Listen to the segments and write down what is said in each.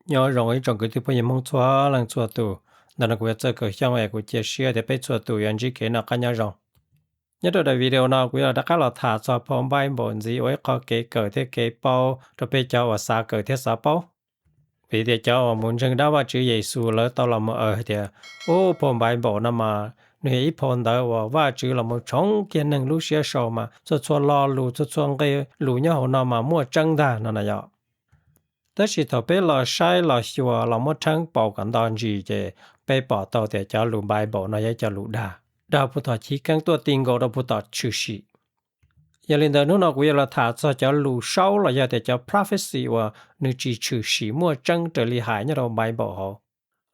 Nyob zoo ib tsoom kwv tij phooj ywg Hmoob txhua leej txhua tus. Ntawm no kuv yog Txawj Kaum Xyooj es kuv cia siab tias peb txhua tus yuav ntsib kev noj qab nyob zoo. Nyob rau daim video no kuv yuav los rov qab los tham txog phau Npaiv Npaum ntxiv ua ib qho kev kawm thiab kev paub rau peb cov uas xav kawm thiab xav paub. Vim tias cov uas mus ntseeg dab Vajtswv Yexus lawv tau los mus aws hais tias, ub, phau Npaiv Npaum no mas nws yog ib phau ntawv uas Vajtswv los mus tshoov kiag neeg lub siab sau mas txhua txhua lo lus txhua txhua nqe lus nyob hauv no mas muaj tseeb ntag no na yom. Tab sis thaum peb los saib los xyuas los muab rheeb paus kom nto ntsis ces peb pom tau tias cov lus Bible no yog cov lus dag, dag puag tom chiv keeb tuaj ti nkaus rau puag tom tshwm sim. Yog li ntawd hnub no kuv yuav los tham txog cov lus saub los yog tias cov prophecy uas nws tsis tshwm sim muaj tseeb raws li hais nyob rau Bible hauv,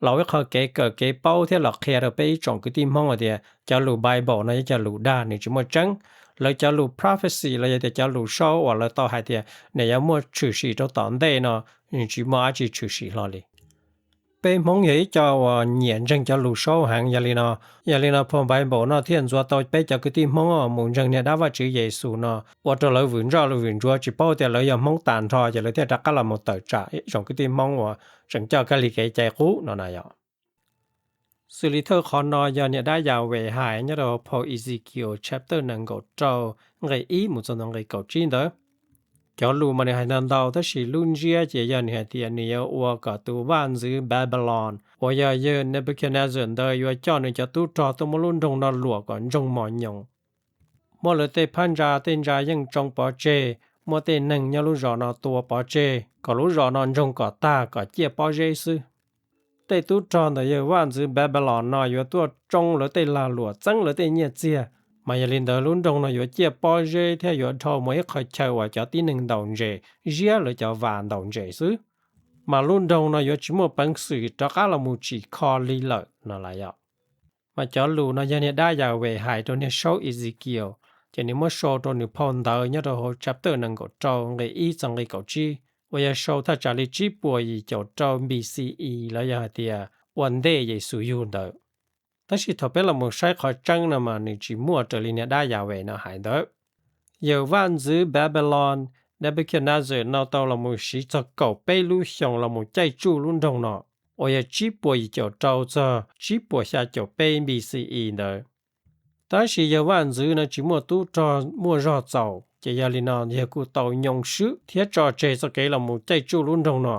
los ua ib qho kev kawm kev paub thiab los qhia rau peb ib tsoom kwv tij Hmoob hais tias cov lus Bible no yog cov lus dag, nws tsis muaj tseeb. Lawv cov lus prophecy los yog tias cov lus saub uas lawv tau hais tias nws yuav muaj tshwm sim rau tom ntej no, nws tsis muaj dab tsi tshwm sim hlo li. Peb Hmoob yog ib co uas nyiam ntseeg cov lus saub heev, yog li no, yog li no phau Bible no thiaj ntxuav tau peb cov kwv tij Hmoob uas mus ntseeg niag dab Vajtswv Yexus no ua rau lawv vwm ntsoj lawv vwm ntsuav, tsis paub tias lawv yog Hmoob tag nrho, ces lawv thiaj rov qab los mus tawm tsam ib tsoom kwv tij Hmoob uas tseem coj kab lig kev cai qub no na yom. Xws li thawj qhov no yog niag dab Yahweh hais nyob rau phau Ezekiel chapter nees nkaum rau nqe ib mus txog nqe kaum tsib ntawd. Cov lus mas nws hais ntau ntau tab sis lub ntsiab ces yog nws hais tias nws yuav ua kom tus vaj ntxwv Babylon uas yog yawg Nebuchadnezzar ntawd yuav coj nws cov tub rog tuaj muab lub nroog no luam kom ntsoog mos nyoos, muab lawv tej phab ntsa tej ntsa yeej tsoo pov tseg, muab tej neeg nyob lub zos no tua pov tseg kom lub zos no ntsoog kom tag kom ciaj pob zeb xwb. Tej tub rog ntawm yawg vaj ntxwv Babylon no yuav tuaj tsoo lawv tej lag luam, txeeb lawv tej nyiaj txiag, mas yog li ntawd lub nroog no yuav ciaj pob zeb thiab yuav dhau mus ib qho chaw uas cov tib neeg ntaus ntses, ziab lawv cov vas ntaus ntses xwb, mas lub nroog no yuav tsis muaj peev xwm rov qab los mus tsim kho li lawm no las yom. Mas cov lus no yog niag dab Yahweh hais rau niag saub Ezekiel, ces nws muab sau rau nws phau ntawv nyob rau hauv chapter nees nkaum rau nqe ib txog nqe kaum tsib uas yog sau thaj tsam li tsib puas yim caum rau B C E los yog hais tias ua ntej Yexus yug ntawd. Tab sis thaum peb los mus saib qhov tseeb no mas nws tsis muaj raws li niag dab Yahweh no hais ntawd. Yawg vaj ntxwv Babylon Nebuchadnezzar no tau los mus siv txog kaum peb lub xyoos los mus caij tsuj lub nroog no, uas yog tsib puas yim caum rau txog tsib puas xya caum peb B C E ntawd. Tab sis yawg vaj ntxwv no tsis muaj tub rog muaj zog txaus, ces yog li no yawg kuj tau nyoo swb thiab tso tseg txoj kev los mus caij tsuj lub nroog no.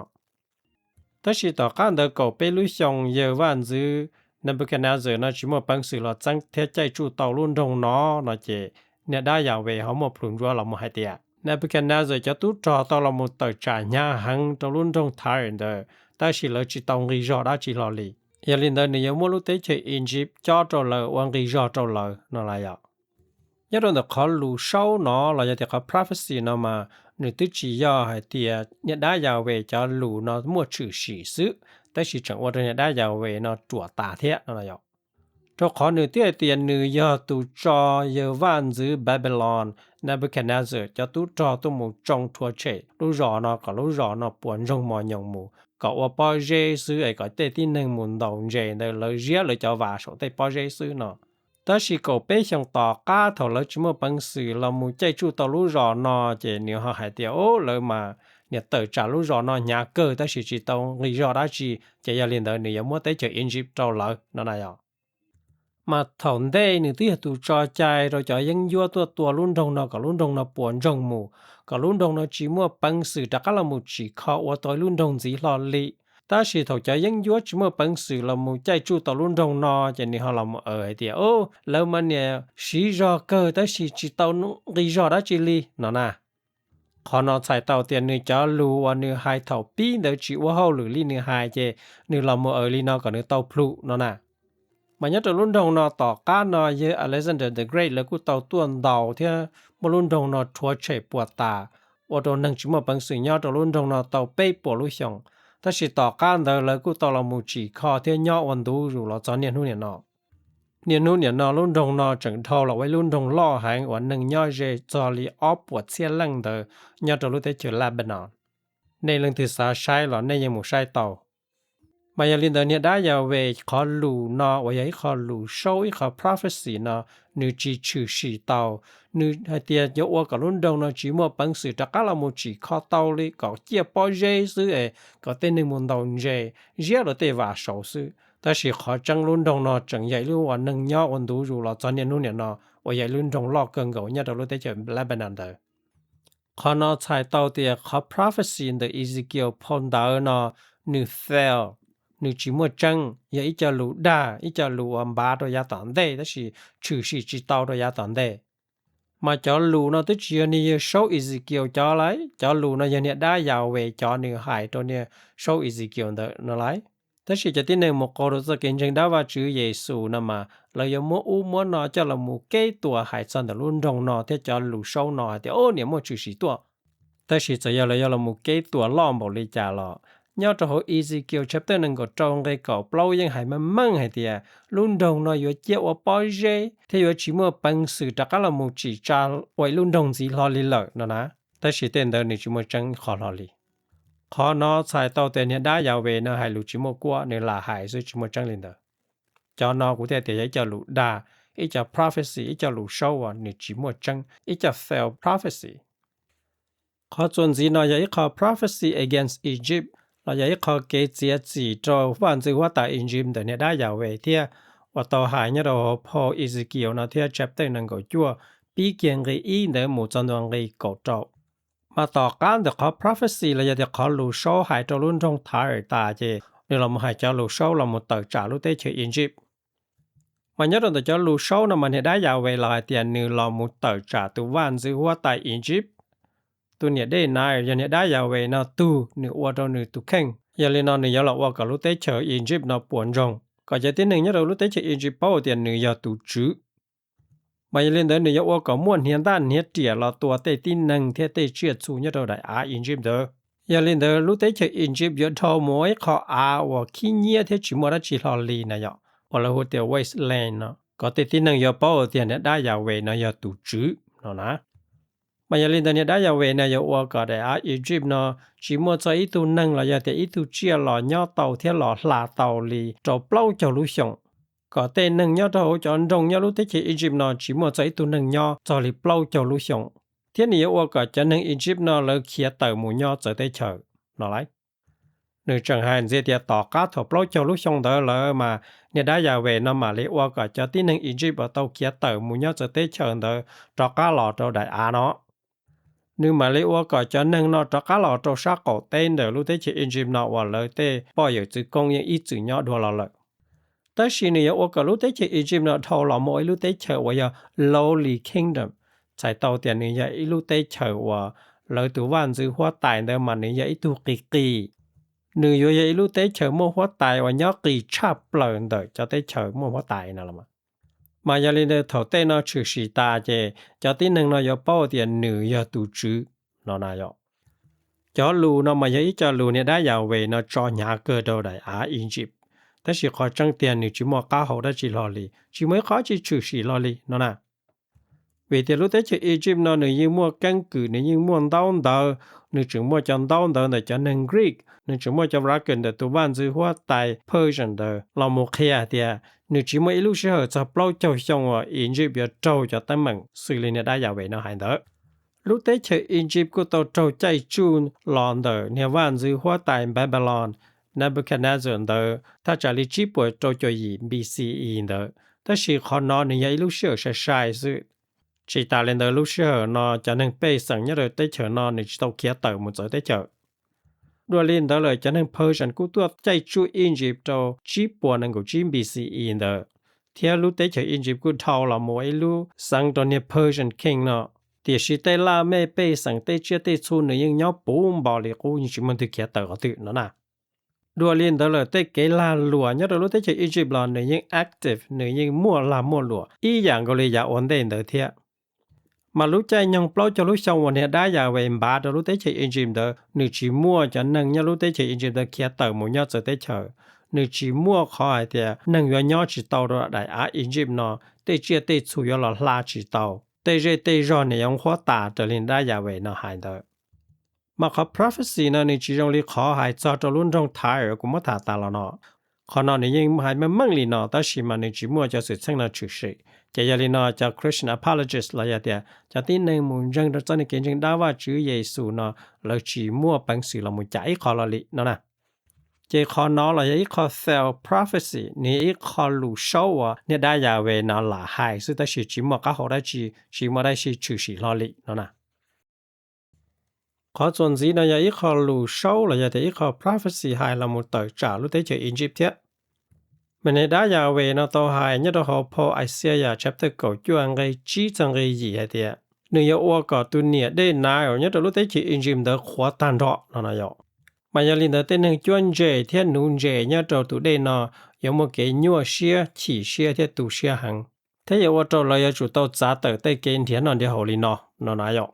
Tab sis tom qab ntawd kaum peb lub xyoos yawg vaj ntxwv Nebuchadnezzar no tsis muaj peev xwm los txeeb thiab caij tsuj tau lub nroog no no ces niag dab Yahweh ho muaj plhus ntsuav los mus hais tias Nebuchadnezzar cov tub rog tau los mus tawm tsam hnyav heev rau lub nroog Tyre ntawd, tab sis lawv tsis tau nqi zog dab tsi hlo li. Yog li ntawd nws yuav muab lub teb chaws Egypt cob rau lawv ua nqi zog rau lawv no las yom. Nyob rau ntawm qhov lus saub no los yog tias qhov prophecy no mas nws twb tsis yog hais tias niag dab Yahweh cov lus no muaj tshwm sim xwb, tab sis tseem ua rau niag dab Yahweh no ruam tas thiab no yom. Rau qhov nws twb hais tias nws yog tus tso yawg vaj ntxwv Babylon Nebuchadnezzar cov tub rog tuaj mus tsoo rhuav tshem lub zos no kom lub zos no puas ntsoog mos nyoos mus, kom ua pob zeb xwb es kom tej tib neeg mus ntaus ntses ntawd lawv ziab lawv cov vas saum tej pob zeb xwb no. Tab sis kaum peb xyoos tom qab thaum lawv tsis muaj peev xwm los mus caij tsuj tau lub zos no, ces nws ho hais tias, o, lawv mas niam tawm tsam lub zos no hnyav kawg tab sis tsis tau nqi zog dab tsi, ces yog li ntawd nws yuav muab teb chaws Egypt rau lawv no na yom. Mas thaum ntej nws twb yog tus tso cai rau cov yeeb ncuab tuaj tua lub nroog no kom lub nroog no puas ntsoog mus, kom lub nroog no tsis muaj peev xwm rov qab los mus tsim kho ua tau ib lub nroog ntxiv hlo li. Tab sis thaum cov yeeb ncuab tsis muaj peev xwm los mus caij tsuj tau lub nroog no, ces nws ho los mus aws hais tias, o, lawv mas niam siv zog kawg tab sis tsis tau nqi zog dab tsi li no na. Qhov no txhais tau tias nws cov lus uas nws hais thaum pib ntawd tsis ua hauj lwm li nws hais, ces nws los mus aws li no kom nws tau plhus no na. Mas nyob rau lub nroog no tom qab no yawg Alexander the Great lawv kuj tau tuaj ntaus thiab muab lub nroog no rhuav tshem puas tas, ua rau neeg tsis muaj peev xwm nyob rau lub nroog no tau peb puas lub xyoos. Tab sis tom qab ntawd lawv kuj tau los mus tsim kho thiab nyob ua ntu zus los txog niaj hnub niam no. Niaj hnub niam no lub nroog no tseem dhau los ua ib lub nroog loj heev uas neeg nyob ze txog li ob puas txhiab leej ntawd nyob rau lub teb chaws Lebanon. Nej leej twg xav saib los nej yeej mus saib tau. Mas yog li ntawd niag dab Yas Ves qhov lus no uas yog ib qho lus saub, ib qho prophecy no, nws tsis tshwm sim tau. Nws hais tias yuav ua kom lub nroog no tsis muaj peev xwm rov qab los mus tsim kho tau li, kom ciaj pob zeb xwb es kom tej neeg mus ntaus ntses ziab luag tej vas saud xwb. Tab sis qhov tseeb lub nroog no tseem yog ib lub uas neeg nyob ua ntu zus los txog niaj hnub niam no, uas yog ib lub nroog loj kawg nkaus nyob rau lub teb chaws Lebanon ntawd. Qhov no txhais tau tias qhov prophecy ntawm Ezekiel phau ntawv no nws fail, nws tsis muaj tseeb, yog ib co lus dag, ib co lus uas npav rau yav tom ntej tab sis tshwm sim tsis tau rau yav tom ntej. Mas cov lus no twb tsis yog niag yawg saub Ezekiel cov lawm, cov lus no yog niag dab Yas Ves cov nws hais rau niag saub Ezekiel ntawd no lawm. Tab sis cov tib neeg mus qaug rau txoj kev ntseeg dab Vajtswv Yexus no mas lawv yuav muab ub muab no coj los mus keb tuas hais txog ntawm lub nroog no thiab cov lus saub no hais tias o niam muaj tshwm sim tuaj. Tab sis txawm yog lawv yuav los mus keb tuas loj npaum li cas los, nyob rau hauv Ezekiel chapter nees nkaum rau nqe kaum plaub yeej hais meej meej hais tias lub nroog no yuav ciaj ua pob zeb thiab yuav tsis muaj peev xwm rov qab los mus tsim tsa ua ib lub nroog ntxiv hlo li lawm no na. Tab sis tej ntawd nws tsis muaj tseeb qhov hlo li. Qhov no txhais tau tias niag dab Yas Ves no hais lus tsis muaj kuab, nws lam hais xwb tsis muaj tseeb li ntawd. Cov no kuv thiaj tias yog ib co lus dag, ib co prophecy, ib co lus saub uas nws tsis muaj tseeb, ib co fail prophecy. Qhov txuas ntxiv no yog ib qho prophecy against Egypt, los yog ib qho kev txiav txim rau vaj ntxwv huab tais Egypt ntawm niag dab Yas Ves thiab, uas tau hais nyob rau hauv phau Ezekiel no thiab chapter nees nkaum cuaj, pib kiag nqe ib ntawd mus txog ntua nqe kaum rau. Mas tom qab ntawm qhov prophecy los yog tias qhov lus saub hais rau lub nroog Thaiv tas ces nws los mus hais cov lus saub los mus tawm tsam lub teb chaws Egypt. Mas nyob rau ntawm cov lus saub no mas niag dab Yas Ves los hais tias nws los mus tawm tsam tus vaj ntxwv huab tais Egypt. Tus niam dej Nile yog niag dab Yas Ves no tug nws ua rau nws tus kheej, yog li no nws yuav los ua kom lub teb chaws Egypt no puas ntsoog, kom cov tib neeg nyob rau lub teb chaws Egypt paub tias nws yog tus tswv. Mas yog li ntawd nws yuav ua kom muaj hniav ntaj hniav riam los tua tej tib neeg thiab tej tsiaj txhu nyob rau daim av Egypt ntawd. Yog li ntawd lub teb chaws Egypt yuav dhau mus ua ib qho av uas khib nyiab thiab tsis muaj dab tsi hlo li na yom, uas lawv hu tias wasteland no, kom tej tib neeg yuav paub tias niag dab Yas Ves no yog tus tswv no na. Mas yog li ntawd niag dab Yas Ves no yuav ua kom daim av Egypt no tsis muaj txog ib tug neeg los yog tias ib tug tsiaj los nyob tau thiab los hla tau li rau plaub caug lub xyoos, kom tej neeg nyob rau hauv cov nroog nyob lub teb chaws Egypt no tsis muaj txog ib tug neeg nyob txog li plaub caug lub xyoos. Thiab nws yuav ua kom cov neeg Egypt no lawv khiav tawm mus nyob txawv teb chaws no lawm. Nws tseem hais ntxiv tias tom qab thaum plaub caug lub xyoo ntawd lawm mas niag dab Yas Ves no mam li ua kom cov tib neeg Egypt uas tau khiav tawm mus nyob txawv teb chaws ntawd rov qab los rau daim av no. Nws mam li ua kom cov neeg no rov qab los rau sab qaum teb ntawm lub teb chaws Egypt no uas lawv tej poj yawm txwv koob yeej ib txwm nyob dua los lawm. Tab sis nws yuav ua kom lub teb chaws Egypt no dhau los mus ua ib lub teb chaws uas yog lowly kingdom, txhais tau tias nws yog ib lub teb chaws uas lawv tus vaj ntxwv huab tais ntawd mas nws yog ib tug qis qis. Nws yuav yog ib lub teb chaws muaj huab tais uas nyob qis tshaj plaws ntawm cov teb chaws muaj huab tais no los mas. Mas yog li ntawd thaum tej no tshwm sim tas ces cov tib neeg no yuav paub tias nws yog tus tswv no na yom. Cov lus no mas yog ib co lus niag dab Yas Ves no tso hnyav kawg rau daim av Egypt, tab sis qhov tseeb tiag nws tsis muaj qab hau dab tsi hlo li, tsis muaj ib qho tsis tshwm sim hlo li no na. Vim tias lub teb chaws Egypt no nws yeej muaj keeb kwm, nws yeej muaj ntaub ntawv, nws tseem muaj cov ntaub ntawv ntawm cov neeg Greek, nws tseem muaj cov record ntawm tus vaj ntxwv huab tais Persian ntawd los mus qhia hais tias nws tsis muaj ib lub sij hawm txog plaub caug xyoo uas Egypt yuav raug cov teeb meem xws li niag dab Yas Ves no hais ntawd. Lub teb chaws Egypt kuj tau raug caij tsuj los ntawm niag vaj ntxwv huab tais Babylon Nebuchadnezzar ntawd thaj tsam li tsib puas rau caum yim B C E ntawd, tab sis qhov no nws yog ib lub sij hawm sai sai xwb. Tsis tas li ntawd lub sij hawm no cov neeg pej xeem nyob rau teb chaws no nws tsis tau khiav tawm mus txawv teb chaws. Dua li ntawd lawm cov neeg Persian kuj tuaj caij tsuj Egypt rau tsib puas nees nkaum tsib B C E ntawd, thiab lub teb chaws Egypt kuj dhau los mus ua ib lub xeev rau niag Persian king no. Tiam sis tej laj mej pej xeem tej tsiaj tej txhu nws yeej nyob puv npo li qub, yeej tsis muaj leej twg khiav tawm qhov twg no na. Dua li ntawd lawm tej kev lag luam nyob rau lub teb chaws Egypt los nws yeej active, nws yeej muaj lag muaj luam ib yam nkaus li yav ua ntej ntawd thiab. Mas lub caij nyoog plaub caug lub xyoo uas niag dab Yas Ves npav rau lub teb chaws Egypt ntawd, nws tsis muaj cov neeg nyob lub teb chaws Egypt ntawd khiav tawm mus nyob txawv teb chaws. Nws tsis muaj qhov hais tias neeg yuav nyob tsis tau rau daim av Egypt no, tej tsiaj tej txhu yuav los hla tsis tau, tej zej tej zog nws yuav huab tais raws li dab Yas Ves no hais ntawd. Mas qhov prophecy no nws tsis zoo li qhov hais txog rau lub nroog Tyre kuv muab tham tas los no. Qhov no nws yeej hais meej meej li no tab sis mas nws tsis muaj cov xwm txheej no tshwm sim. Ces yog li no cov Christian apologist los yog tias cov tib neeg mus ntseeg rau txoj kev ntseeg dab Vajtswv Yexus no, lawv tsis muaj peev xwm los mus cam ib qho lo li no na. Ces qhov no los yog ib qho self prophecy, nws yog ib qho lus saub uas niag dab Yahweh no lam hais xwb tab sis tsis muaj qab hau dab tsi, tsis muaj dab tsi tshwm sim hlo li no na. Qhov txuas ntxiv no yog ib qho lus saub los yog tias ib qho prophecy hais los mus tawm tsam lub teb chaws Egypt thiab. Mas niag dab Yahweh no tau hais nyob rau hauv phau Isaiah chapter kaum cuaj nqe tsib txog nqe yim hais tias nws yuav ua kom tus niam dej Nile nyob rau lub teb chaws Egypt ntawd qhuav tag nrho no no yom. Mas yog li ntawd tej neeg cuab ntses thiab nuv ntses nyob rau tus dej no yuav muaj kev nyuaj siab, chim siab thiab tu siab heev, thiab yuav ua rau lawv yuav tsum tau txav tawm tej kev nrhiav noj nrhiav haus li no no na yom.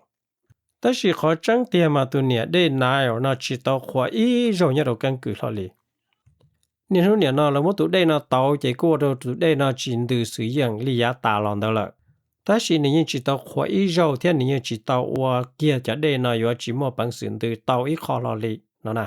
Tab sis qhov tseeb tiag mas tus niam dej Nile no tsis tau qhuav ib zaug nyob rau keeb kwm hlo li. Niaj hnub niam no lawv muab tus dej no tauv ces kuj ua rau tus dej no tsis ntws xwm yeem li yav tas los ntawd lawm. Tab sis nws yeej tsis tau qhuav ib zaug thiab nws yeej tsis tau ua kiag cov dej no yuav tsis muaj peev xwm ntws tau ib qho hlo li no na.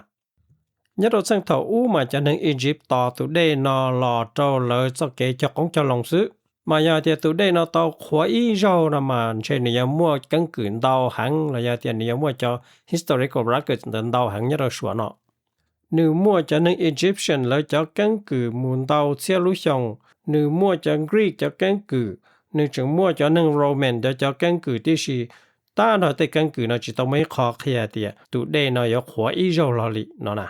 Nyob rau txheej thaum ub mas cov neeg Egypt tos tus dej no los rau lawv txoj kev cog qoob cog loo xwb. Mas yog tias tus dej no tau qhuav ib zaug no mas ntshe nws yuav muaj keeb kwm ntau heev los yog tias nws yuav muaj cov historical records ntawd ntau heev nyob rau suav no. Nws muaj cov neeg Egyptian lawv cov keeb kwm mus ntau txhiab lub xyoo, nws muaj cov Greek cov keeb kwm, nws tseem muaj cov neeg Roman cov cov keeb kwm tib si. Tab nrho tej keeb kwm no tsis tau muaj ib qho qhia tias tus dej no yuav qhuav ib zaug hlo li no na.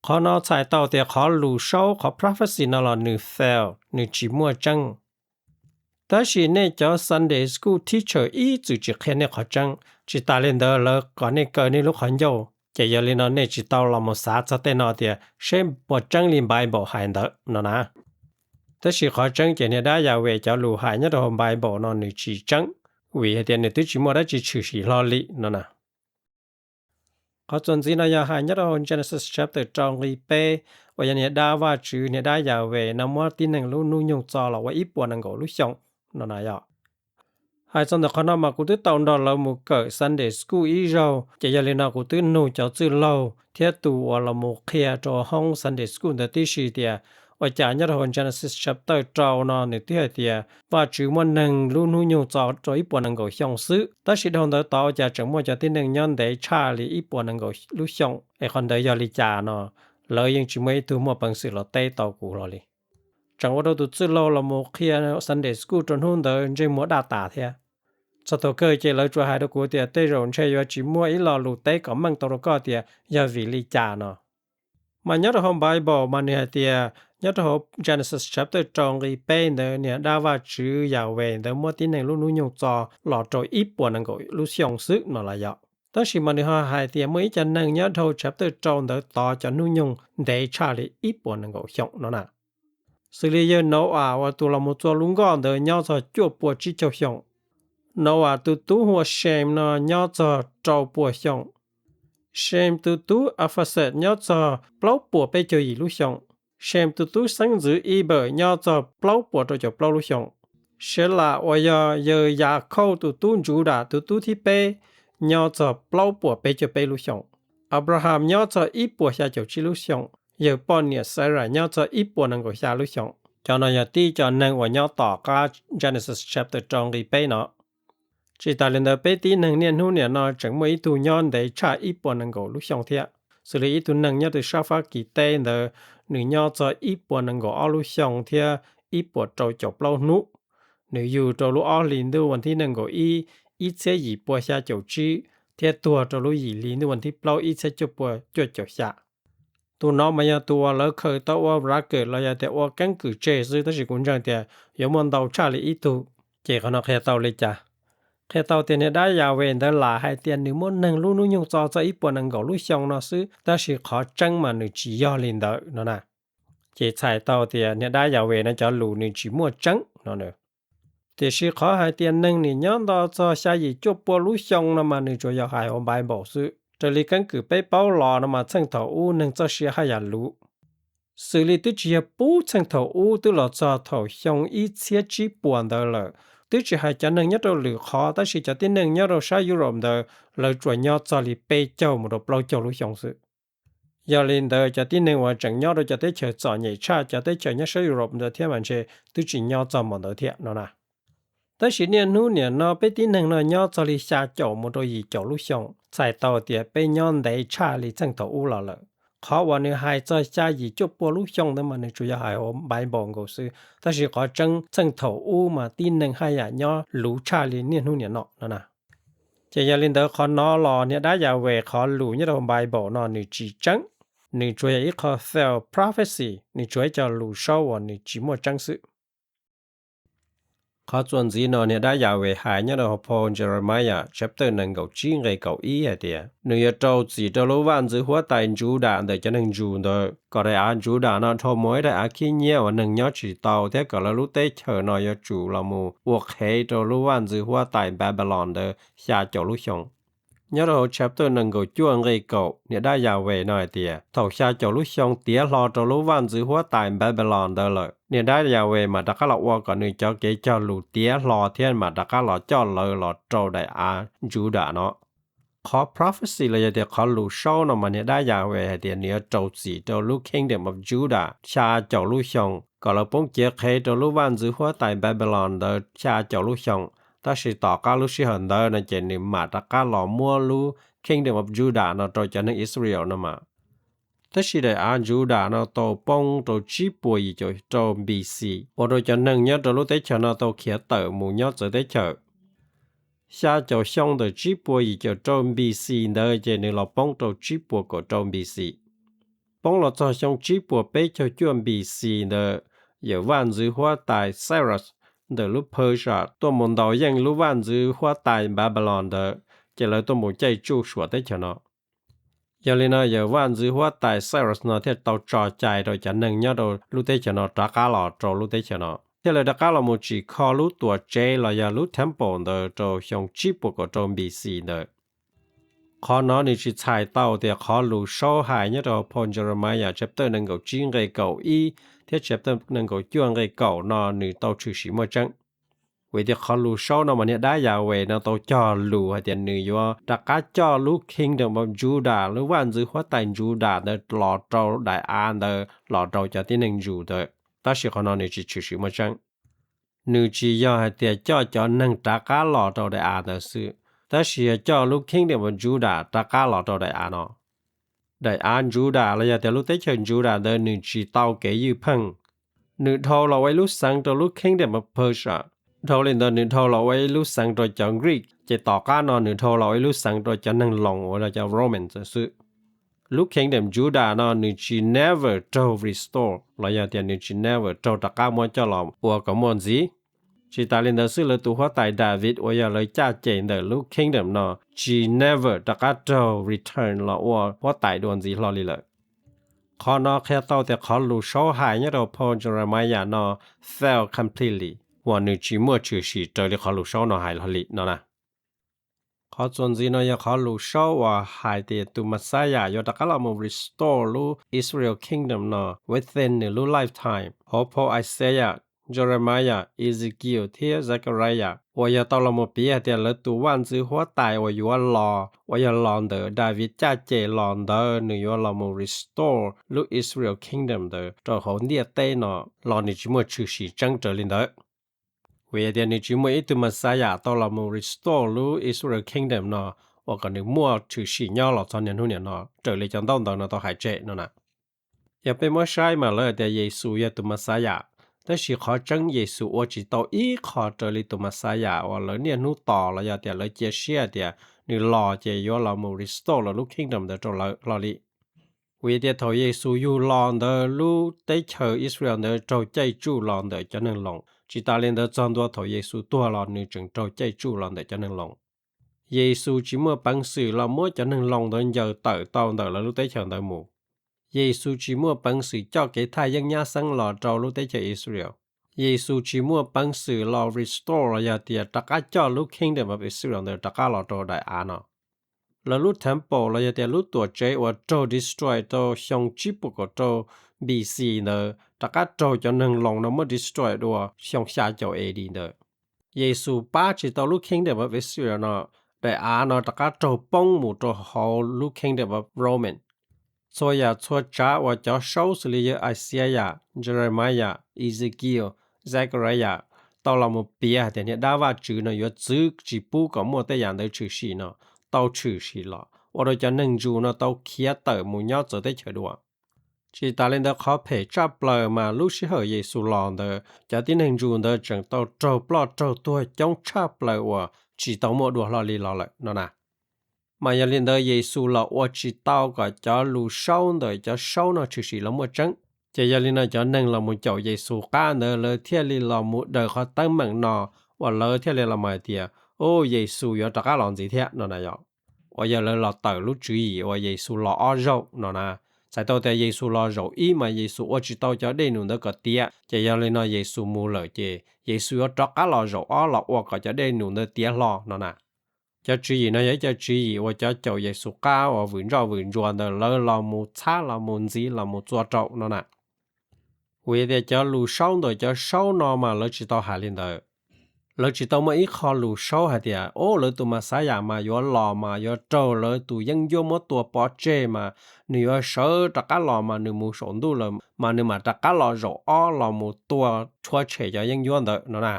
Qhov no txhais tau tias qhov lus saub qhov prophecy no los nws fail, nws tsis muaj tseeb. Tab sis nej cov Sunday school teacher ib txwm tsis qhia nej qhov tseeb, tsis tas li ntawd lawv kom nej kaw nej lub qhov ncauj, ces yog li no nej tsis tau los mus xav txog tej no tias seb puas tseeb li Bible hais ntawd no na. Tab sis qhov tseeb ces niag dab Yahweh cov lus hais nyob rau hauv Bible no nws tsis tseeb, vim hais tias nws twb tsis muaj dab tsi tshwm sim hlo li no na. Qhov txuas ntxiv no yog hais nyob rau hauv Genesis chapter rau nqe peb, uas yog niag dab Vajtswv niag dab Yahweh no muab tib neeg lub hnub nyoog txo los ua ib puas nees nkaum lub xyoo no na yom. Hais txog ntawm qhov no mas kuv twb tau nrog lawv mus kawm Sunday school ib zaug, ces yog li no kuv twb nug cov txwj laug thiab tus uas los mus qhia rau hoob Sunday school ntawd tib si tias ua cas nyob rau hauv Genesis chapter rau no nws twb hais tias Vajtswv muab neeg lub hnub nyoog txo rau ib puas nees nkaum xyoo xwb, tab sis dhau ntawd tod ua cas tseem muaj cov tib neeg nyob ntev tshaj li ib puas nees nkaum lub xyoo, es qhov ntawd yog li cas no, lawv yeej tsis muaj ib tug muaj peev xwm los teb tau kuv hlo li. Tseem ua rau tus txwj laug los mus qhia Sunday school rau hnub ntawd ntsej muag daj tas thiab. Txog thaum kawg ces lawv tsuas hais rau kuv tias tej zaum ntshe yuav tsis muaj ib lo lus teb kom meej tau rau koj tias yog vim li cas no. Mas nyob rau hauv Bible mas nws hais tias nyob rau hauv Genesis chapter rau nqe peb ntawd niag dab Vajtswv Yahweh ntawd muab tib neeg lub hnub nyoog txo los rau ib puas nees nkaum lub xyoo xwb no los yog. Tab sis mas nws ho hais tias muaj ib co neeg nyob rau chapter rau ntawd tod cov hnub nyoog ntev tshaj li ib puas nees nkaum xyoo no na. Xws li yawg Noas uas tus los mus txua lub nkoj ntawd nyob txog cuaj puas tsib caug xyoo. Noas tus tub hu ua Shem no nyob txog rau puas xyoo. Shem tus tub Arphaxad nyob txog plaub puas peb caug yim lub xyoo. Shem tus tub xeeb ntxwv Ebawm nyob txog plaub puas rau caum plaub lub xyoo. Selas uas yog yawg Yakhauj tus tub Ntsudas tus tub thib peb nyob txog plaub puas peb caug peb lub xyoo. Abraham nyob txog ib puas xya caum tsib lub xyoo. Yawg poj niam Xaras nyob txog ib puas nees nkaum xya lub xyoo. Cov no yog tib co neeg uas nyob tom qab Genesis chapter rau nqe peb no. Tsis tas li ntawd peb tib neeg niaj hnub niam no tseem muaj ib tug nyob ntev tshaj ib puas nees nkaum lub xyoo thiab. Xws li ib tug neeg nyob rau sab Fab Kis teb ntawd, nws nyob txog ib puas nees nkaum ob lub xyoo thiab ib puas rau caum plaub hnub. Nws yug rau lub ob hlis ntuj vas thib nees nkaum ib, ib txhiab yim puas xya caum tsib, thiab tuag rau lub yim hlis ntuj vas thib plaub ib txhiab cuaj puas cuaj caum xya. Tus no mas yog tus uas lawv khaws tau ua bracket los yog tias ua keeb kwm tseg xwb, tab sis kuv ntseeg tias yuav muaj ntau tshaj li ib tug. Ces qhov no qhia tau li cas? Qhia tau tias niag dab Yahweh ntawd lam hais tias nws muab neeg lub hnub nyoog txo txog ib puas nees nkaum lub xyoo no xwb, tab sis qhov tseeb mas nws tsis yog li ntawd no na. Ces txhais tau tias niag dab Yahweh no cov lus nws tsis muaj tseeb no. Tiam sis qhov hais tias neeg nim nyob nto txog xya yim cuaj pua lub xyoo no mas nws tsuas yog hais hauv Bible xwb. Raws li keeb kwm peb paub los no mas txheej thaum ub neeg txoj sia haj yam luv. Xws li twb tsis yog pub txheej thaum ub, twb los txog thaum xyoo ib txhiab tsib puas ntawd lawm, Twb tsis hais cov neeg nyob rau lwm qhov, tab sis cov tib neeg nyob rau sab Europe ntawd lawv tsuas nyob txog li peb caug mus rau plaub caug lub xyoo xwb. Yog li ntawd cov tib neeg uas tseem nyob rau cov teb chaws txom nyem tshaj cov teb chaws nyob sab Europe ntawd thiab mas ntshe twb tsis nyob txog mus ntawd thiab no na. Tab sis niaj hnub niam no peb tib neeg no nyob txog li xya caum mus rau yim caum lub xyoo, txhais tau tias peb nyob ntev tshaj li txheej thaum ub los lawm. Qhov uas nws hais txog xya yim cuaj pua lub xyoo ntawd mas nws tsuas yog hais hauv Bible nkaus xwb, tab sis qhov tseeb txheej thaum ub mas tib neeg haj yam nyob luv tshaj li niaj hnub niam no no na. Ces yog li ntawd qhov no los niag dab Yahweh qhov lus nyob rau Bible no nws tsis tseeb, nws tsuas yog ib qho self prophecy, nws tsuas ib co lus saub uas nws tsis muaj tseeb xwb. Qhov txuas ntxiv no niag dab Yahweh hais nyob rau hauv phau Jeremiah chapter nees nkaum tsib nqe kaum ib hais tias nws yuav rau txim rau lub vaj ntxwv huab tais Judah ntawm cov neeg Jews ntawd, kom daim av Judah no dhau mus ib daim av khib nyiab uas neeg nyob tsis tau thiab kom lawv lub teb chaws no yuav tsum los mus ua qhev rau lub vaj ntxwv huab tais Babylon ntawd xya caum lub xyoo. Nyob rau hauv chapter nees nkaum cuaj nqe kaum niag dab Yahweh no hais tias thaum xya caum lub xyoo tiav hlo rau lub vaj ntxwv huab tais Babylon ntawd lawm, niag dab Yahweh mam rov qab los ua kom nws cov kev cog lus tiav hlo thiab mam rov qab los coj lawv los rau daim av Judah no. Qhov prophecy los yog tias qhov lus saub no mas niag dab Yahweh hais tias nws yuav rau txim rau lub Kingdom of Judah xya caum lub xyoo kom lawv poob ciav qhev rau lub vaj ntxwv huab tais Babylon ntawd xya caum lub xyoo. Tab sis tom qab lub sij hawm ntawd no ces nws mam rov qab los muab lub Kingdom of Judah no rau cov neeg Israel no mas. Tab sis daim av Judah no tau poob rau tsib puas yim caum rau B C, ua rau cov neeg nyob rau lub teb chaws no tau khiav tawm mus nyob txawv teb chaws. Xya caum xyoo ntawm tsib puas yim caum rau B C ntawd ces nws los poob rau tsib puas kaum rau B C. Poob los txog xyoo tsib puas peb caug cuaj B C ntawd, yawm vaj ntxwv huab tais Cyrus ntawm lub Persia tuaj mus ntaus yeej lub vaj ntxwv huab tais Babylon ntawd, ces lawv tuaj mus caij tsuj suam teb chaws no. Yog li no yawm vaj ntxwv huab tais Cyrus no thiaj tau tso cai rau cov neeg nyob rau lub teb chaws no rov qab los rau lub teb chaws no, thiaj li rov qab los mus tsim kho lub tuam tsev los yog lub temple ntawd rau xyoo tsib puas kaum rau B C ntawd. Qhov no nws tsis txhais tau tias qhov lus saub hais nyob rau phau Jeremiah chapter nees nkaum tsib nqe kaum ib thiab chapter nees nkaum cuaj nqe kaum no nws tau tshwm sim muaj tseeb. Vim tias qhov lus saub no mas niag dab Yahweh no tau cog lus hais tias nws yuav rov qab coj lub Kingdom of Judah, lub vaj ntxwv huab tais Judah ntawd los rau daim av ntawd los rau cov tib neeg Jews ntawd, tab sis qhov no nws tsis tshwm sim muaj tseeb. Nws tsis yog hais tias coj cov neeg rov qab los rau daim av ntawd xwb, tab sis yog coj lub Kingdom of Judah rov qab los rau daim av no. Daim av Judah los yog tias lub teb chaws Judah ntawd nws tsis tau kev ywj pheej. Nws dhau los ua ib lub xeev rau lub Kingdom of Persia. Dhau li ntawd nws dhau los ua ib lub xeev rau cov Greek, ces tom qab no nws dhau los ua ib lub xeev rau cov neeg Loos uas yog cov Romans xwb. Lub Kingdom Judah no nws tsis never raug restore los yog tias nws tsis never raug rov qab muab coj los ua kom muaj ntxiv. Tsis tas li ntawd xwb, lawv tus huab tais David uas yog lawv caj ces ntawm lub Kingdom no tsis never rov qab raug return los ua huab tais dua ntxiv hlo li lawm. Qhov no qhia tau tias qhov lus saub hais nyob rau phau Jeremiah no fail completely, uas nws tsis muaj tshwm sim raws li qhov lus saub no hais hlo li no na. Qhov txuas ntxiv no yog qhov lus saub uas hais tias tus Messiah yuav rov qab los mus restore lub Israel Kingdom no within nws lub lifetime. Hauv phau Isaiah, Jeremiah, Ezekiel thiab Zechariah uas yog tau los mus piv hais tias lawv tus vaj ntxwv huab tais uas yuav los uas yog los ntawm David caj ces los ntawd nws yuav los mus restore lub Israel Kingdom ntawd rau hauv ntiaj teb no los nws tsis muaj tshwm sim tseeb raws li ntawd. Vim tias nws tsis muaj ib tug Messiah tau los mus restore lub Israel Kingdom no uas kom nws muaj tshwm sim nyob los txog niaj hnub niam no raws li cov ntaub ntawv no tau hais tseg no na. Yog peb muab saib mas lawv hais tias Yexus yog tus Messiah, tab sis qhov tseeb Yexus ua tsis tau ib qho raws li tus Messiah uas lawv niaj hnub tos los yog tias lawv cia siab tias nws los ces yuav los mus restore lawv lub Kingdom ntawd rau lawv hlo li. Vim tias thaum Yexus yug los ntawd lub teb chaws Israel ntawd raug caij tsuj los ntawm cov neeg Loos, tsis tas li ntawd txog ntua thaum Yexus tuag los nws tseem raug caij tsuj los ntawm cov neeg Loos. Yexus tsis muaj peev xwm los muab cov neeg Loos ntawd ncaws tawm tau ntawm lawv lub teb chaws ntawd mus. Yexus tsis muaj peev xwm coj kev thaj yeeb nyab xeeb los rau lub teb chaws Israel. Yexus tsis muaj peev xwm los restore los yog tias rov qab coj lub Kingdom of Israel ntawd rov qab los rau daim av no. Lawv lub temple los yog tias lub tuam tsev uas raug destroy rau xyoo tsib puas kaum rau B C ntawd rov qab raug cov neeg Loos no muab destroy dua xyoo xya caum A D ntawd. Yexus pab tsis tau lub Kingdom of Israel no, daim av no rov qab raug poob mus rau hauv lub Kingdom of Roman. Txhua yam txhua tsav uas cov saub xws li yog Isaiah, Jeremiah, Ezekiel, Zechariah tau los mus piav hais tias niag dab Vajtswv no yuav txwv tsis pub kom muaj tej yam ntawd tshwm sim no, tau tshwm sim los ua rau cov neeg Jews no tau khiav tawm mus nyob txawv teb chaws dua. Tsis tas li ntawd, qhov phem tshaj plaws mas lub sij hawm Yexus los ntawd cov tib neeg Jews ntawd tseem tau raug ploj raug tuag coob tshaj plaws uas tsis tau muaj dua hlo li los lawm no na. Mas yog li ntawd Yexus los ua tsis tau kom cov lus saub ntawm cov saub no tshwm sim los muaj tseeb. Ces yog li no cov neeg los mus caum Yexus qab ntawd lawv thiaj li los mus daws qhov teeb meem no, uas lawv thiaj li los mus hais tias, Ub, Yexus yuav rov qab los ntxiv thiab no na yom. Uas yog lawv los tawm lub tswv yim uas Yexus los ob zaug no na. Txhais tau tias Yexus los zaum ib mas Yexus ua tsis tau cov dej num ntawd kom tiav, ces yog li no Yexus mus lawm ces Yexus yuav rov qab los zaum ob los ua kom cov dej num ntawd tiav hlo no na. Cov tswv yim no yog ib co tswv yim uas cov caum Yexus qab uas vwm ntsoj vwm ntsuas ntawd lawv los mus txhab los mus ntxiv los mus txua rau no na. Vim tias cov lus saub ntawm cov saub no mas lawv tsis tau hais li ntawd. Lawv tsis tau muaj ib qho lus saub hais tias, Ub, lawv tus Mexiyas mas yuav los mas yuav raug lawv tus yeeb ncuab muab tua pov tseg mas nws yuav sawv rov qab los mas nws mus saum ntuj lawm mas nws mam rov qab los zaum ob los mus tua rhuav tshem cov yeeb ncuab ntawd no na.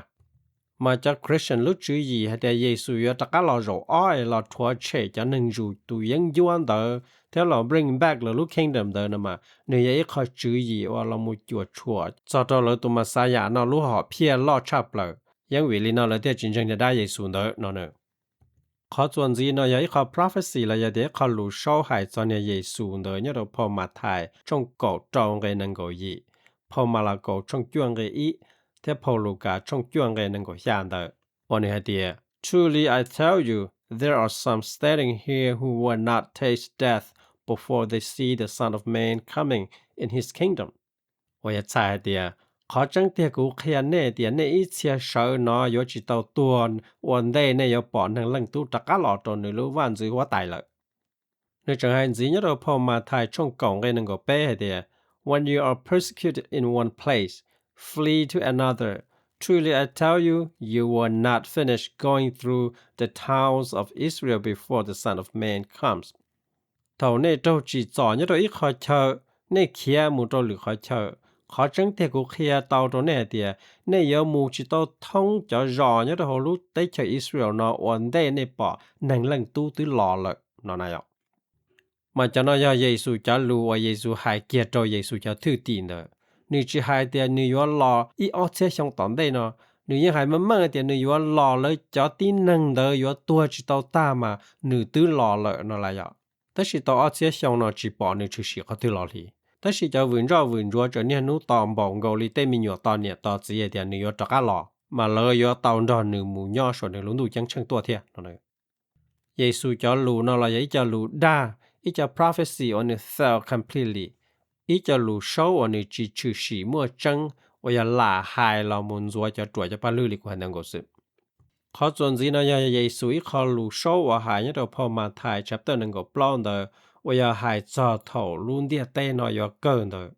Mas cov Christian lub tswv yim hais tias Yexus yuav rov qab los zaum ob es los rhuav tshem cov neeg Jews tus yeeb ncuab ntawd thiab los bring back lawv lub kingdom ntawd no mas nws yog ib qho tswv yim uas los mus cuam tshuam txog rau lawv tus Mexiyas no lub hom phiaj loj tshaj plaws. Yeej vim li no lawv thiaj tsis ntseeg niag dab Yexus ntawd no na. Qhov txuas ntxiv no yog ib qho prophecy los yog tias ib qho lus saub hais txog niag Yexus ntawd nyob rau phau Mathais tshooj kaum rau nqe nees nkaum yim, phau Malakaus tshooj cuaj nqe ib, thiab phau Lukas tshooj cuaj nqe nees nkaum xya ntawd, uas nws hais tias, Truly I tell you, there are some standing here who will not taste death before they see the Son of Man coming in his kingdom. Uas yog txhais hais tias, Qhov tseeb tiag kuv qhia nej tias nej ib txhia sawv no yuav tsis tau tuag ua ntej nej yuav pom Neeg Leej Tub rov qab los rau nws lub vaj ntxwv huab tais lawm. Nws tseem hais ntxiv nyob rau phau Mathais tshooj kaum nqe nees nkaum peb hais tias, When you are persecuted in one place, flee to another. Truly I tell you, you will not finish going through the towns of Israel before the Son of Man comes. Thaum nej raug tsim txom nyob rau ib qho chaw, nej khiav mus rau lwm qhov chaw. Qhov tseeb tiag kuv qhia tau rau nej hais tias, nej yuav mus tsis tau thoob cov zos nyob rau hauv lub teb chaws Israel no ua ntej nej pom Neeg Leej Tub twb los lawm no na yom. Mas cov no yog Yexus cov lus uas Yexus hais kiag rau Yexus cov thwj tim ntawd. Nws tsis hais tias nws yuav los ib ob txhiab xyoo tom ntej no, nws yeej hais meej meej tias nws yuav los lawv cov tib neeg ntawd yuav tuag tsis tau tag mas nws twb los lawm no lawm yom. Tab sis tau ob txhiab xyoo no tsis pom nws tshwm sim qhov twg los li. Tab sis cov vwm ntsoj vwm ntsuav tseem niaj hnub tos npaum nkaus li tej me nyuam tos niam tos txiv hais tias nws yuav rov qab los, mas lawv yuav tau nrog nws mus nyob saum nws lub ntuj ceeb tsheej tuaj thiab no. Yexus cov lus no los yog ib co lus dag, ib co prophecy uas nws fail completely, ib co lus saub uas nws tsis tshwm sim muaj tseeb, uas yog lam hais los mus ntxuav cov ruam cov paj lwg li kuv hais ntawd nkaus xwb. Qhov txuas ntxiv no yog Yexus ib qho lus saub uas hais nyob rau phau Mathais chapter nees nkaum plaub ntawd, uas yog hais txog thaum lub ntiaj teb no yuav kawg ntawd.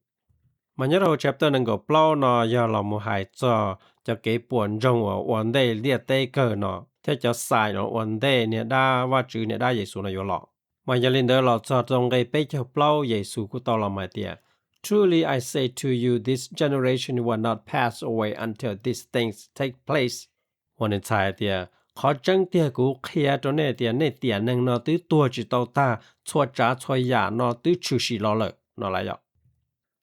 Mas nyob rau chapter nees nkaum plaub no yog los mus hais txog cov kev puas ntsoog uas ua ntej ntiaj teb kawg no, thiab cov sign uas ua ntej niag dab Vajtswv niag dab Yexus no yuav los. Mas yog li ntawd los txog rau nqe peb caug plaub Yexus kuj tau los mus hais tias, Truly I say to you, this generation will not pass away until these things take place. Uas nws txhais hais tias, Qhov tseeb tiag kuv qhia rau nej tias nej tiam neeg no twb tuag tsis tau tag, txhua tsav txhua yam no twb tshwm sim los lawm no lawm yom.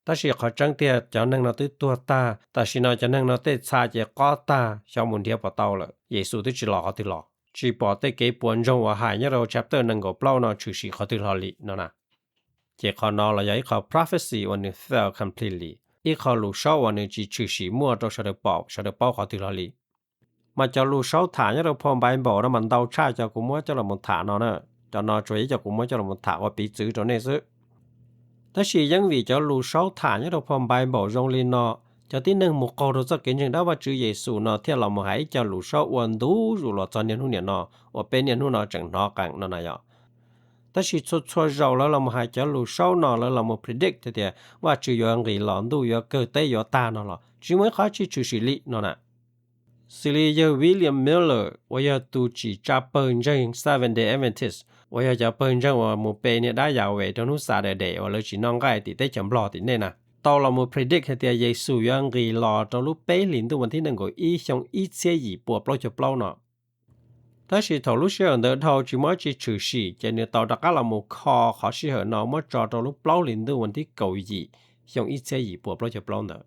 Tab sis qhov tseeb tiag cov neeg no twb tuag tag, tam sim no cov neeg no tej txha ces qob tag, xyov mus nrhiav puas tau lawm, Yexus twb tsis los qhov twg los. Tsis pom tej kev puas ntsoog uas hais nyob rau chapter nees nkaum plaub no tshwm sim qhov twg hlo li no na. Ces qhov no los yog ib qho prophecy uas nws fail completely, ib qho lus saub uas nws tsis tshwm sim muaj rau sawv daws pom sawv daws paub qhov twg hlo li. Mas cov lus saub tham nyob rau phau Npaiv Npaum no mas ntau tshaj cov kuv muab coj los tham no na. Cov no tsuas yog ib co kuv muab coj los tham ua piv txwv rau nej xwb. Tab sis yeej vim cov lus saub tham nyob rau phau Npaiv Npaum zoo li no, cov tib neeg mus qaug rau txoj kev ntseeg dab Vajtswv Yexus no thiaj los mus hais ib co lus saub ua ntu zus los txog niaj hnub niam no, uas peb niaj hnub no tseem hnov qees no na yom. Tab sis txhua txhua zaus lawv los mus hais cov lus saub no lawv los mus predict tias Vajtswv yuav nqis los ntuj yuav kawg teb yuav tag no los tsis muaj ib qho tshwm sim li no na. Xws li yawg William Miller uas yog tus tsim tsa pawg ntseeg Seventh Day Adventist uas yog cov pawg ntseeg uas mus pe niag dab Yahweh rau hnub Saturday uas lawv tsis noj nqaij tim teb chaws Nplog tim nej na, tau los mus predict hais tias Yexus yuav nqis los rau lub peb hlis ntuj vas thib nees nkaum ib xyoo ib txhiab yim pua plaub caug plaub no. Tab sis thaum lub sij hawm ntawd dhau tsis muaj dab tsi tshwm sim ces nws tau rov qab los mus kho qhov sij hawm no muab tso rau lub plaub hlis ntuj vas thib kaum yim xyoo ib txhiab yim pua plaub caug plaub ntawd.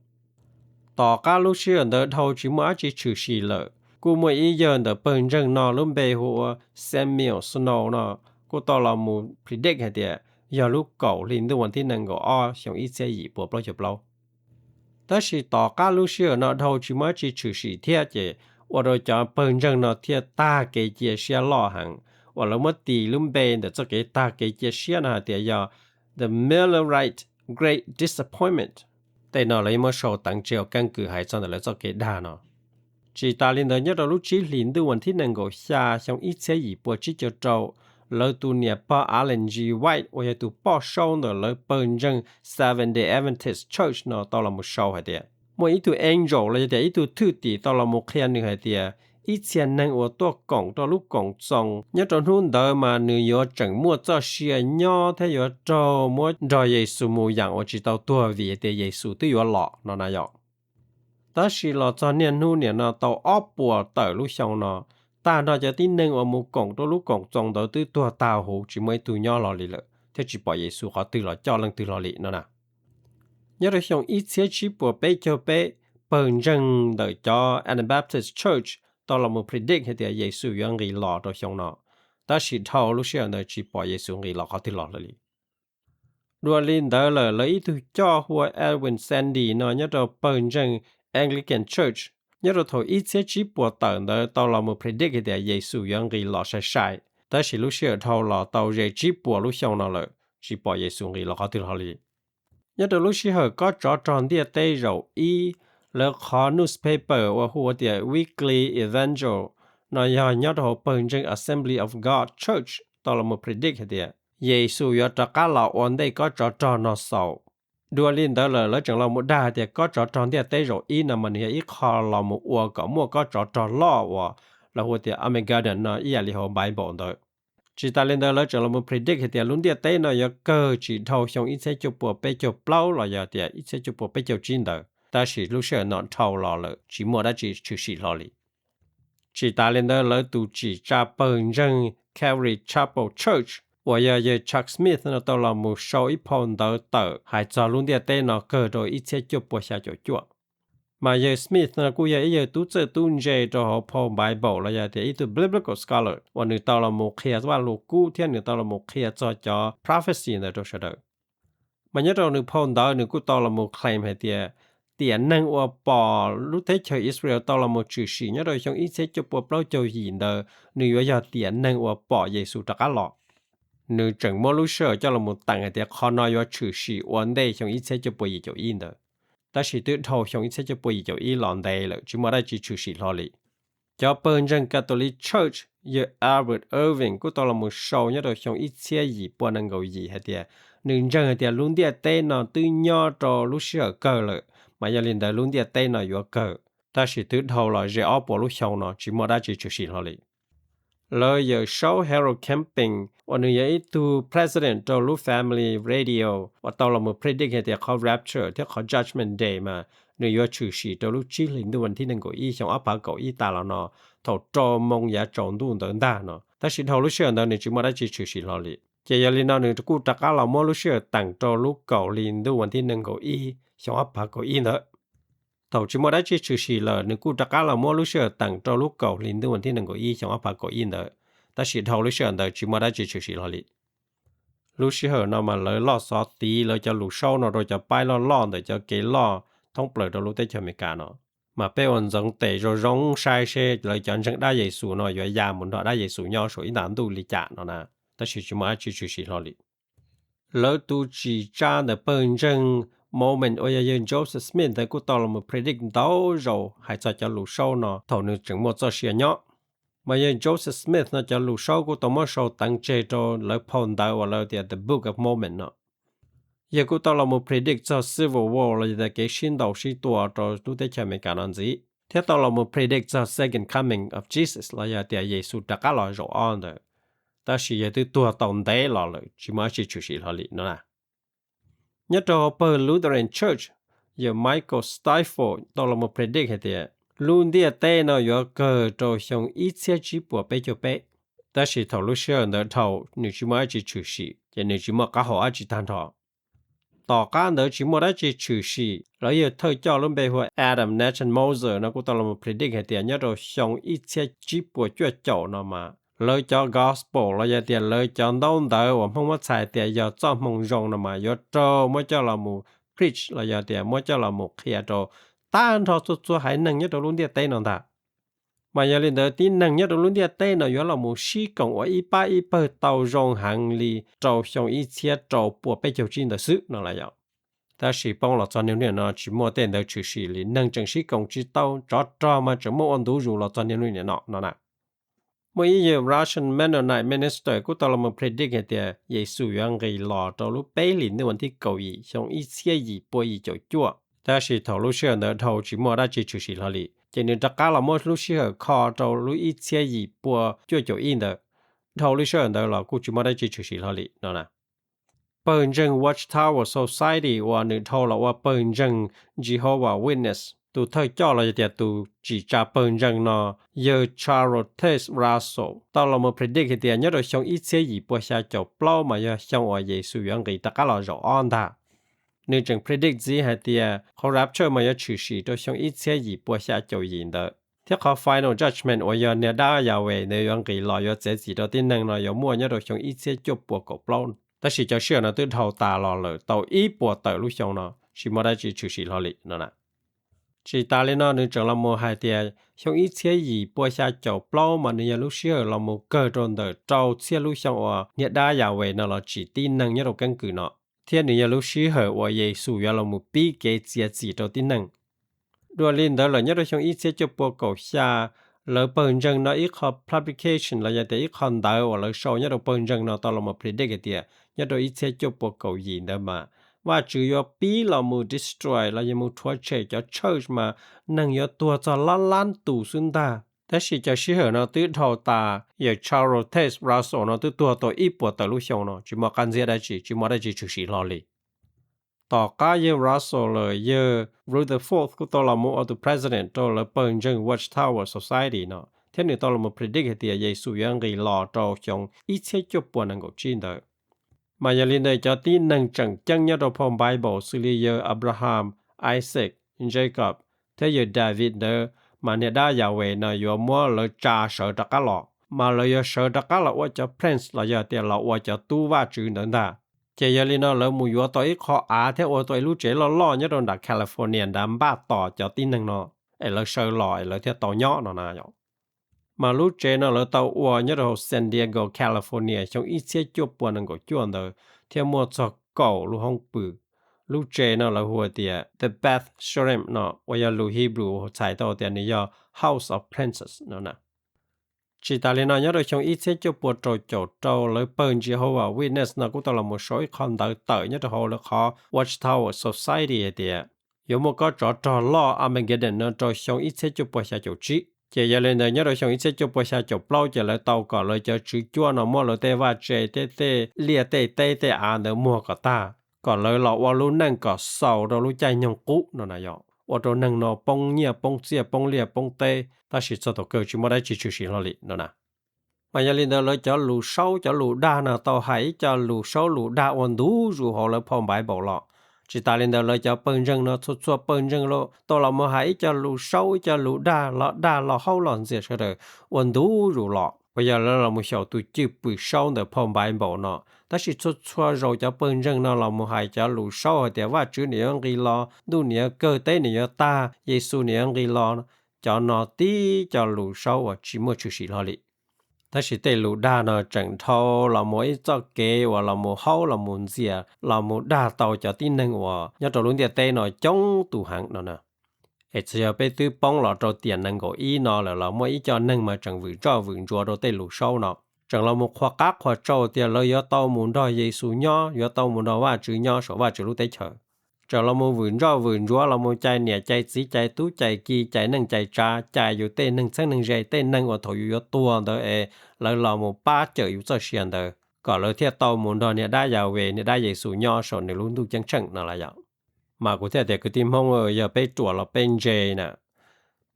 Tom qab lub sij hawm ntawd dhau tsis muaj dab tsi tshwm sim lawm, kuj muaj ib yawg ntawm pawg ntseeg no lub npe hu ua Samuel Snow no kuj tau los mus predict hais tias yog lub kaum hli ntuj vas thib nees nkaum ob xyoo ib txhiab yim pua plaub caug plaub. Tab sis tom qab lub sij hawm no dhau tsis muaj dab tsi tshwm sim thiab ces ua rau cov pawg ntseeg no thiaj tag kev cia siab loj heev uas lawv muab tis lub npe ntawm txoj kev tag kev cia siab no hais tias yog The Millerite Great Disappointment. Tej no lawv yeej muab sau teev tseg ua keeb kwm hais txog ntawm lawv txoj kev dag no. Tsis tas li ntawd nyob rau lub tsib hlis ntuj vas thib nees nkaum xya xyoo ib txhiab yim pua tsib caug rau, lawv tus niam pog Ellen G. White uas yog tus poj saub ntawm lawv pawg ntseeg Seventh Day Adventist Church no tau los mus sau hais tias muaj ib tug angel los yog tias ib tug thwj tim tau los mus qhia nws hais tias ib txhia neeg uas tuaj koom rau lub koom txoos nyob rau hnub ntawd mas nws yuav tseem muaj txoj sia nyob thiab yuav raug muab nrog Yexus mus yaam uas tsis tau tuag vim hais tias Yexus twb yuav los no na yom. Tab sis los txog niaj hnub niam no tau ob puas tawm lub xyoo no, tag nrho cov tib neeg uas mus koom rau lub koom txoos ntawd twb tuag tag huv tsis muaj ib tug nyob hlo li lawm thiab tsis pom Yexus qhov twg los coj leej twg hlo li no na. Nyob rau xyoo ib txhiab tsib puas peb caug peb, pawg ntseeg ntawm cov Anabaptist Church tau los mus predict hais tias Yexus yuav nqis los rau xyoo no, tab sis dhau lub sij hawm ntawd tsis pom Yexus nqis los qhov twg los hlo li. Dua li ntawd lawm lawv ib tug coj hu ua Edwin Sandy no nyob rau pawg ntseeg Anglican Church nyob rau thaum ib txhiab tsib puas tawm ntawd tau los mus predict hais tias Yexus yuav nqis los sai sai, tab sis lub sij hawm dhau los tau ze tsib puas lub xyoo no lawm tsis pom Yexus nqis los qhov twg hlo li. Nyob rau lub sij hawm kob tsov rog ntiaj teb zaum ib, lawv qhov newspaper uas hu ua tias Weekly Evangel no yog nyob rau hauv pawg ntseeg Assembly of God Church tau los mus predict hais tias Yexus yuav rov qab los ua ntej kob tsov rog no xaus. Dua li ntawd lawm lawv tseem los mus dag hais tias kob tsov rog ntiaj teb zaum ib no mas nws yog ib qho los mus ua kom muaj kob tsov rog loj uas lawv hu tias Armageddon no ib yam li hauv Bible ntawd. Tsis tas li ntawd lawv tseem los mus predict hais tias lub ntiaj teb no yuav kawg tsis dhau xyoo ib txhiab cuaj puas peb caug plaub los yog tias ib txhiab cuaj puas peb caug tsib ntawd, tab sis lub sij hawm no dhau los lawm tsis muaj dab tsi tshwm sim hlo li. Tsis tas li ntawd lawv tus tsim tsa pawg ntseeg Calvary Chapel Church uas yog yawg Chuck Smith no tau los mus sau ib phau ntawv tawm hais txog lub ntiaj teb no kawg rau ib txhiab cuaj puas xya caum cuaj. Mas yawg Smith no kuj yog ib yawg tub txawj tub ntse rau hauv phau Bible los yog tias ib tug biblical scholar uas nws tau los mus qhia Vaj Lus Kub thiab nws tau los mus qhia txog cov prophecy ntawd rau sawv daws. Mas nyob rau nws phau ntawv nws kuj tau los mus claim hais tias tiam neeg uas pom lub teb chaws Israel tau los mus tshwm sim nyob rau xyoo ib txhiab cuaj puas plaub caug yim ntawd nws yuav yog tiam neeg uas pom Yexus rov qab los. Nws tseem muab lub sij hawm coj los mus teem hais tias qhov no yuav tshwm sim ua ntej xyoo ib txhiab cuaj puas yim caum ib ntawd, tab sis twb dhau xyoo ib txhiab cuaj puas yim caum ib los ntev lawm tsis muaj dab tsi tshwm sim hlo li. Cov pawg ntseeg Catholic Church yawg Albert Irving kuj tau los mus sau nyob rau xyoo ib txhiab yim puas nees nkaum yim hais tias nws ntseeg hais tias lub ntiaj teb no twb nyob rau lub sij hawm kawg lawm, mas yog li ntawd lub ntiaj teb no yuav kawg, tab sis twb dhau los ze ob puas lub xyoo no tsis muaj dab tsi tshwm sim hlo li. Lawv yawm saub Harold Camping uas nws yog ib tug president rau lub Family Radio uas tau los mus predict hais tias qhov rapture thiab qhov judgment day mas nws yuav tshwm sim rau lub tsib hlis ntuj vas thib nees nkaum ib xyoo ob phav kaum ib tas los no thaum rau moo yav tsaus ntuj ntawd ntag no, tab sis dhau lub sij hawm ntawd nws tsis muaj dab tsi tshwm sim hlo li. Ces yog li no nws kuj rov qab los muab lub sij hawm teem rau lub kaum hli ntuj vas thib nees nkaum ib xyoo ob phav kaum ib ntawd. Thaum tsis muaj dab tsi tshwm sim lawm nws kuj rov qab los muab lub sij hawm teem rau lub kaum hli ntuj vas thib nees nkaum ib xyoo ob phav kaum ib ntawd, tab sis dhau lub sij hawm ntawd tsis muaj dab tsi tshwm sim hlo li. Lub sij hawm no mas lawv loj xov tiv lawv cov lus saub no rau cov paib loj loj ntawm cov kev loj thoob plaws rau lub teb chaws Amelikas no. Mas peb ua ntxoov tes zoo zoo saib seb lawv cov ntseeg dab Yexus no yuav ya mus nrog dab Yexus nyob saum ib nta ntuj li cas no na, tab sis tsis muaj dab tsi tshwm sim hlo li. Lawv tus tsim tsa ntawm pawg ntseeg Mormon uas yog yawg Joseph Smith ntawd kuj tau los mus predict ntau zaus hais txog cov lus saub no thaum nws tseem muaj txoj sia nyob. Mas yawg Joseph Smith no cov lus saub kuj tau muab sau teev tseg rau lawv phau ntawv uas lawv tias The Book of Mormon no. Yawg kuj tau los mus predict txog civil war los yog tias kev sib ntaus sib tua rau lub teb chaws Amelikas no ntxiv, thiab tau los mus predict txog second coming of Jesus los yog tias Yexus rov qab los zaum ob ntawd. Tab sis yog twb tuag tau ntev los lawm tsis muaj dab tsi tshwm sim hlo li no na. Nyob rau hauv pawg Lutheran Church, yawg Michael Stifel tau los mus predict hais tias lub ntiaj teb no yuav kawg rau xyoo ib txhiab tsib puas peb caug peb. Tab sis thaum lub sij hawm ntawd dhau nws tsis muaj dab tsi tshwm sim ces nws tsis muaj qab hau dab tsi tag nrho. Tom qab ntawd tsis muaj dab tsi tshwm sim, lawv yawg thawj coj lub npe hu ua Adam Nathan Moses no kuj tau los predict hais tias nyob rau xyoo ib txhiab tsib puas cuaj caum no mas lawv cov gospel los yog tias lawv cov ntaub ntawv uas Hmoob muab txhais tias yog txoj hmoo zoo no mas yuav raug muab coj los mus preach los yog tias muab coj los mus qhia rau tag nrho txhua txhua haiv neeg nyob rau lub ntiaj teb no ntag. Mas yog li ntawd tib neeg nyob rau lub ntiaj teb no yuav los mus sib koom ua ib pab ib pawg tau zoo heev li rau xyoo ib txhiab rau puas peb caug tsib ntawd xwb no las yom. Tab sis poob los txog niaj hnub no tsis muaj tej ntawd tshwm sim li, neeg tseem sib koom tsis tau, tsov rog mas tseem muaj ua ntu zus los txog niaj hnub no no na. Muaj ib yawg Russian Mennonite minister kuj tau los predict hais tias Yexus yuav nqis los rau lub peb hlis ntuj vas thib kaum yim xyoo ib txhiab yim pua yim caum cuaj. Tab sis thaum lub sij hawm ntawd dhau tsis muaj dab tsi tshwm sim hlo li, ces nws rov qab los muab lub sij hawm kho rau lub ib txhiab yim pua cuaj caum ib ntawd. Dhau lub sij hawm ntawd los kuj tsis muaj dab tsi tshwm sim hlo li no na. Pawg ntseeg Watchtower Society uas nws dhau los ua pawg ntseeg Jehovah Witness, tus thawj coj los yog tias tus tsim tsa pawg ntseeg no, yawg Charles Taze Russell tau los predict hais tias nyob rau xyoo ib txhiab yim pua xya caum plaub mas yog xyoo uas Yexus yuav nqis rov qab los zaum ob ntag. Nws tseem predict ntxiv hais tias qhov rapture mas yuav tshwm sim rau xyoo ib txhiab yim pua xya caum yim ntawd, thiab qhov final judgment uas yog niag dab Yahweh ntawd yuav nqis los yuav txiav txim rau tib neeg no yuav muaj nyob rau xyoo ib txhiab cuaj pua kaum plaub. Tab sis cov sij hawm no twb dhau tas los lawm tau ib puas tawm lub xyoo no tsis muaj dab tsi tshwm sim hlo li no na. Tsis tas li no nws tseem los mus hais tias xyoo ib txhiab yim pua xya caum plaub mas nws yog lub sij hawm los mus kawg rau ntawm rau txhiab lub xyoo uas niag dab Yahweh no los tsim tib neeg nyob rau keeb kwm no, thiab nws yog lub sij hawm uas Yexus yuav los mus pib kev txiav txim rau tib neeg. Dua li ntawd lawm nyob rau xyoo ib txhiab cuaj pua kaum xya, lawv pawg ntseeg no ib qho publication los yog tias ib qho ntawv uas lawv sau nyob rau pawg ntseeg no tau los predict hais tias nyob rau ib txhiab cuaj pua kaum yim ntawd mas Vajtswv yuav pib los mus destroy los yog mus rhuav tshem cov church mas neeg yuav tuag txog lab lab tus xwb ntag. Tab sis cov sij hawm no twb dhau tas, yawg Charles Taze Russell no twb tuag tau ib puas tawm lub xyoo no tsis muaj qab ntxiab dab tsi, tsis muaj dab tsi tshwm sim hlo li. Tom qab yawg Russell lawm, yawg Rutherford kuj tau los mus ua tus president rau lawv pawg ntseeg Watchtower Society no, thiab nws tau los predict hais tias Yexus yuav nqis los rau xyoo ib txhiab cuaj pua nees nkaum tsib ntawd. Mas yog li ntawd cov tib neeg tseem ceeb nyob rau phau Bible xws li yawg Abraham, Isaac, Jacob, thiab yawg David ntawd, mas niag dab Yahweh no yuav muab lawv tsa sawv rov qab los, mas lawv yuav sawv rov qab los ua cov prince los yog tias los ua cov tub Vajtswv ntawd ntag. Ces yog li no lawv mus yuav tau ib qho av thiab ua tau ib lub tsev loj loj nyob rau nram California nrad npaj tos cov tib neeg no es lawv sawv los es lawv thiaj tau nyob no na. Mas lub tsev no lawv tau ua nyob rau hauv San Diego, California xyoo ib txhiab cuaj pua nees nkaum cuaj ntawd, thiab muaj txog kaum lub hoob pw. Lub tsev no lawv hu tias The Beth Sherem no uas yog lus Hebrew txhais tau tias nws yog House of Princes no na. Tsis tas li no nyob rau xyoo ib txhiab cuaj pua rau caum rau lawv pawg Jehovah Witness no kuj tau los mus sau ib qho ntawv tawm nyob rau hauv lawv qhov Watchtower Society hais tias yuav muaj kob tsov rog loj Armageddon no rau xyoo ib txhiab cuaj pua xya caum tsib. Ces yog li ntawd nyob rau xyoo ib txhiab cuaj pua xya caum plaub ces lawv tau kom lawv cov tswv cuab no muab lawv tej vaj tse thiab tej liaj tej teb tej av ntawd muag kom tag, kom lawv los ua lub neej kom xaus rau lub caij nyoog qub no na yom, ua rau neeg no poob nyiaj poob txiaj poob liaj poob teb, tab sis txog thaum kawg tsis muaj dab tsi tshwm sim hlo li no na. Mas yog li ntawd lawv cov lus saub cov lus dag no tau hais ib co lus saub lus dag ua ntu zus hauv lawv phau Bible los. Tsis tas li ntawd lawv cov pawg ntseeg no txhua txhua pawg ntseeg los tau los mus hais ib co lus saub ib co lus dag los dag los haub los ntxias sawv daws ua ntu zus los, uas yog lawv los mus xyaum tus cwj pwm saub ntawm phau Bible no. Tab sis txhua txhua zaus cov pawg ntseeg no los mus hais cov lus saub hais tias Vajtswv nws yuav nqis los, ntuj nws yuav kawg, teb nws yuav tag, Yexus nws yuav nqis los, cov no tib co lus saub uas tsis muaj tshwm sim hlo li. Tab sis tej lus dag no tseem dhau los mus ib txoj kev uas los mus haub los mus ntxias los mus dag tau cov tib neeg uas nyob rau lub ntiaj teb no coob tus heev no na. Es txawm yog peb twb poob los rau tiam nees nkaum ib no lawm los muaj ib co neeg mas tseem vwm ntsoj vwm ntsuav rau tej lus saub no, tseem los mus qhuas qab qhuas tsau tias lawv yuav tau mus nrog Yexus nyob, yuav tau mus nrog Vajtswv nyob saum Vajtswv lub teb chaws. txawm los mus vwm ntsoj vwm ntsuav, los mus cais niam cais txiv cais tub cais ki cais neej cais tsav, cais yus tej neeg txheeb neeg ze, tej neeg uas thaum yus yuav tuag ntawd es lawv los mus pab cawm yus txoj sia ntawd kom lawv thiaj tau mus nrog niag dab Yas Ves niag dab Yes Xus nyob saum nws lub ntuj ceeb tsheej no lawm yom. Mas kuv thiaj tias kwv tij Hmoob, yog peb ruam los peb ntse na.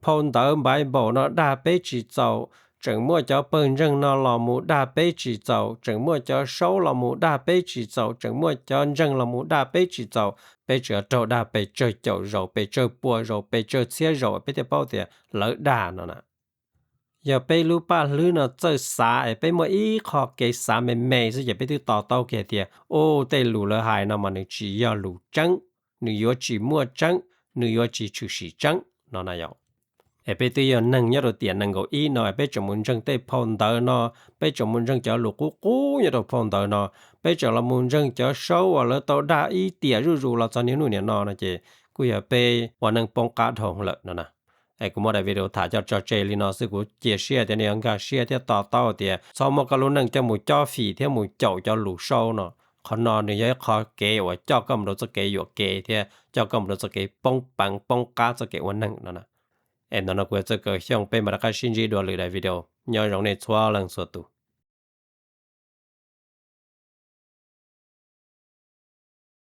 Phau ntawv Npaiv Npaum no dag peb tsis txaus, tseem muaj cov pawg ntseeg no los mus dag peb tsis txaus, tseem muaj cov saub los mus dag peb tsis txaus, tseem muaj cov ntseeg los mus dag peb tsis txaus, peb tseem yuav raug dag pes tsawg caum zaus, pes tsawg pua zaus, pes tsawg txhiab zaus peb thiaj paub tias lawv dag no na. Yog peb lub paj hlwb no txawj xav es peb muaj ib qho kev xav me me xwb ces peb twb to taub kiag tias, u, tej lus lawv hais no mas nws tsis yog lus tseeb, nws yuav tsis muaj tseeb, nws yuav tsis tshwm sim tseeb no na yom. Es peb twb yog neeg nyob rau tiam nees nkaum ib no, peb tseem mus ntseeg tej phau ntawv no, peb tseem mus ntseeg cov lus qub qub nyob rau phau ntawv no, peb tseem los mus ntseeg cov saub uas lawv tau dag ib tiam zuj zus los txog niaj hnub niam no no ces kuj yog peb ua neej poob qab dhau lawm no na. Es kuv muab daim video tham coj tso tseg li no xwb, kuv cia siab tias nej yuav nkag siab thiab to taub tias txhob muab koj lub neej coj mus cob fim thiab mus caum cov lus saub no. Qhov no nws yog ib qho kev uas coj koj mus rau txoj kev yuam kev thiab coj koj mus rau txoj kev poob peev poob qab txoj kev ua neeg no na. Es ntawm no kuv yuav txoj Kaws Xyooj, peb mam rov qab sib ntsib dua lwm daim video. Nyob zoo nej txhua leej txhua tus.